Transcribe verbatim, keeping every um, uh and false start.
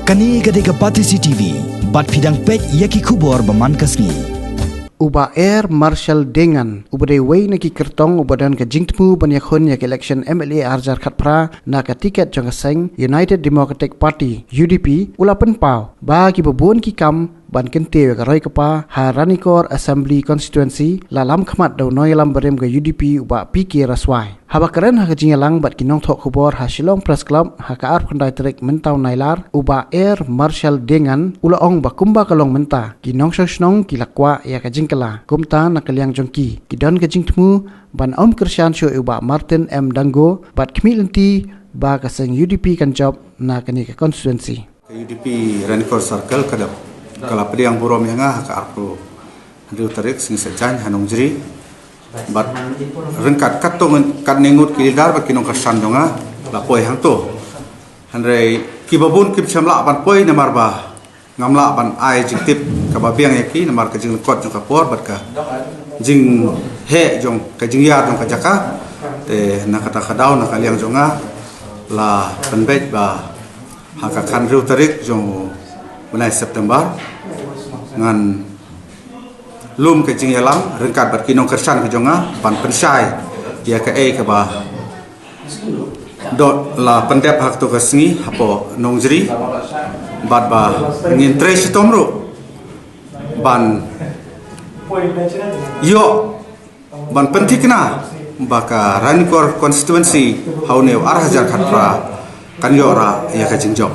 Kane ka dei ka Batesi T V, bad phi dang peit ïa ki khubor ba man ka sngi. U Bah Air Marshal Dengan, uba dei uwei na ki kyrtong uba don ka jingthmu ban ïakhun ïa ka election M L A ar hajar khatphra na ka tiket jong ka seng United Democratic Party, U D P, u la pynpaw ba kiba bun ki kam ban kyntiew ïa ka roi ka par ha Ranikor Assembly Constituency la lam khmat da u nongïalam barim ka U D P u Bah P K Raswai. Haba kren ha ka jingïalang bad ki nongthoh khubor ha Shillong Press Club ha ka arphew khyndai tarik mynta u Nailar, u Bah Air Marshal Dengan u la ong ba kumba ka long mynta, ki nongshong shnong ki la kwah ïa ka jingkylla, kumta na ka liang jong ki, ki don ka jingthmu ban ym kyrshan shuh ïa u Bah Martin M Dango bad khmih lynti ba ka seng U D P kan jop na kane ka constituency. Ka U D P Ranikor Circle ka dap ka la pdiang burom ïa nga ha ka arphew hynriew tarik sngi Saitjaiñ ha Nongjri. Bad ryngkat katto ngut, katne ngut ki leader bad ki nongkyrshan jong nga la poi hangto. Hynrei kiba bun kim shym lah ban poi namar ba ngam lah ban ai jingtip kaba biang ïa ki namar ka jinglyngkot jong ka por bad ka jingheh jong ka jingïar jong ka jaka. Te na kata ka daw na ka liang jong nga la pynbeit ba ha ka khathynriew tarik jong u bnai September ngan lum ka jingïalang ryngkat bad ki nongkyrshan ka jong nga ban pynshai ïa kaei kaba dot la pyndep ha kato ka sngi hapoh Nongjri bad ba ngin trei shitom ruh ban ïoh ban pynthikna ba ka Ranikor constituency ha une u ar hajar khatphra kan ïoh rah ïa ka jingjop.